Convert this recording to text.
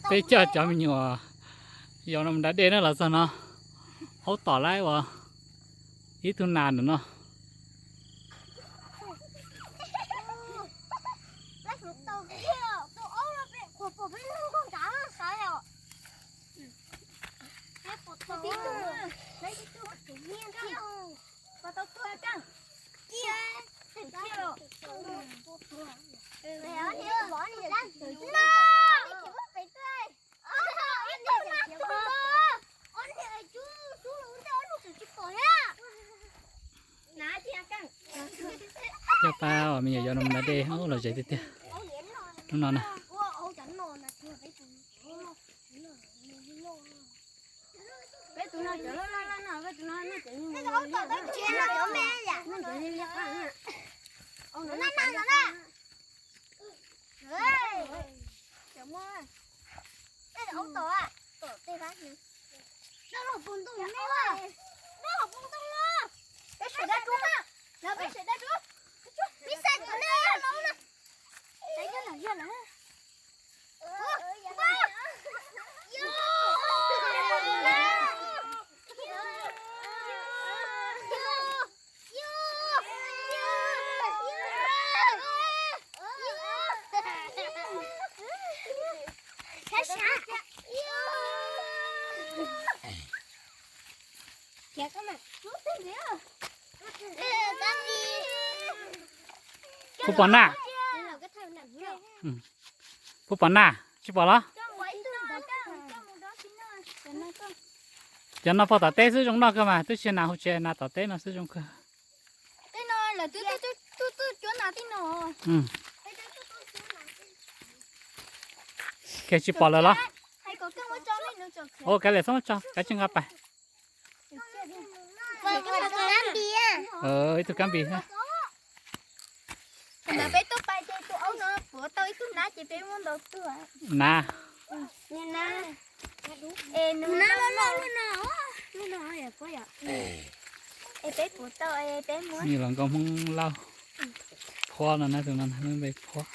Peb coj cov me nyuam yau no mus da dej na los txog no. Aub tom lawm uas ib tug nas ntawm no. Coj pab me nyuam yau no mus da dej, los zem tiag tiag hnub no na. Puas pom na? Puas pom na? Tsis pom los? Cov no pog tom teb xwb zoo noj kawg mas, twb tsis yog nas hauv tsev, nas tom teb no xwb zoo kawg. Kiag tsis pom lawm los? Ua kav liam txhob muab tso, kav tsij nqa pais. Ib tug kab npis. Peb tuaj pais ces tus aub no puav tau ib tug nab ces peb muab ntau tuag. Nab. Es peb puav tau es peb muab. Nws los nkauj Hmoob Lauj, Phuab no na, tus no npe Phuab.